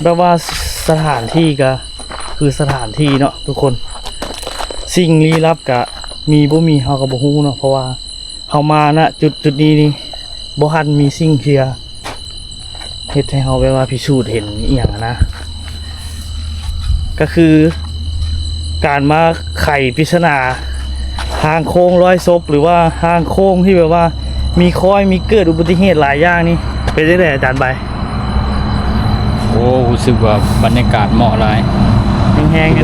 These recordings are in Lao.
ແບບວ່າສະຖານທີ່ກໍຄືສະຖານທີ່ເນາະທຸກຄົນ, ສິ່ງລີ້ລັບກໍມີບໍ່ມີເຮົາກໍບໍ່ຮູ້ເນາະ ເພາະວ່າເຮົາມານະຈຸດຈຸດນີ້ນີ້ບໍ່ທັນມີສິ່ງທີ່ເຮັດໃຫ້ເຮົາແບບວ່າພິສູດເຫັນອີ່ຫຍັງຫັ້ນນະ. ກໍຄືການມາໄຂປິດສະໜາທາງໂຄ້ງລອຍສົບ ຫຼືວ່າທາງໂຄ້ງທີ່ແບບວ່າມີຄ້ອຍມີເກີດອຸບັດຕິເຫດຫຼາຍຢ່າງນີ້ ເປັນຈັ່ງໃດອາຈານໃບ? ໂອ້ ຮູ້ສຶກວ່າບັນຍາກາດເໝາະຫຼາຍ ແຮງໆ ເດີ.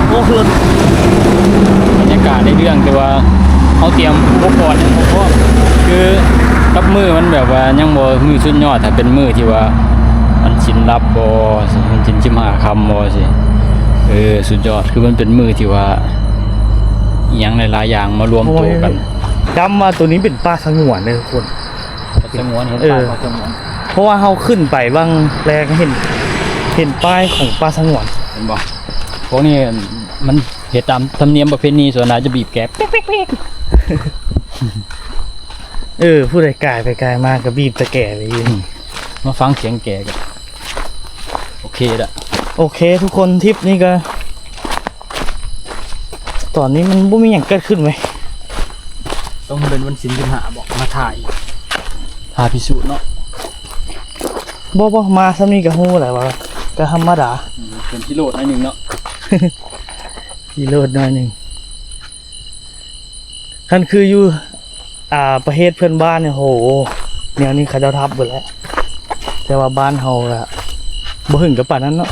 ໂອ້ ຄືບັນຍາກາດໃນເລື່ອງທີ່ວ່າເຮົາຕຽມອຸປະກອນຫຍັງບໍ່ພ້ອມ ຄືກັບມື້ມັນແບບວ່າຍັງບໍ່ ມື້ສຸດຍອດ ຖ້າເປັນມື້ທີ່ວ່າມັນສິນລັບບໍ່ ສິນສິບຫ້າຄ່ຳບໍ່ຊີ້ ເອີ ສຸດຍອດ ຄືມັນເປັນມື້ທີ່ວ່າອີ່ຫຍັງຫຼາຍໆຢ່າງມາລວມໂຕກັນ. ໂອ້ຍ ຢ້ຳວ່າໂຕນີ້ເປັນປ່າສະຫງວນເດີທຸກຄົນ. ສະຫງວນ ເຫັນ ເອີ ປ່າສະຫງວນ ເພາະວ່າເຮົາຂຶ້ນໄປຫວ່າງແລກເຫັນ ເຫັນປ້າຍຂອງປ່າສະຫງວນ ເຫັນບໍ່? ພວກນີ້ມັນເຮັດຕາມທຳນຽມປະເພນີ ສ່ວນຫຼາຍຈະບີບແກ ປິກໆ ເອີ ຜູ້ໃດກາຍໄປກາຍມາກໍບີບແຕ່ແກໄປຢູ່ ອືມ ມາຟັງສຽງແກກໍໂອເຄລະ. ໂອເຄທຸກຄົນ ທຣິບນີ້ກໍ ຕອນນີ້ມັນບໍ່ມີຫຍັງເກີດຂຶ້ນເວີຍ. ຕ້ອງເປັນວັນສິນສິບຫ້າບໍ ມາຖ່າຍ ຖ້າພິສູດເນາະ. ບໍ່ ບໍ່ ມາຊ່ຳນີ້ກໍຮູ້ແລ້ວວ່າກໍທຳມະດາ. ອືມ ເປັນຂີ້ໂລດໜ້ອຍໜຶ່ງເນາະ ຂີ້ໂລດໜ້ອຍໜຶ່ງ. ຄັນຄືຢູ່ ອ່າ ປະເທດເພື່ອນບ້ານນີ້ ໂຫ ແນວນີ້ເຂົາເຈົ້າທັບເບິດແລ້ວ ແຕ່ວ່າບ້ານເຮົາກະບໍ່ເຖິງກັບປານນັ້ນເນາະ.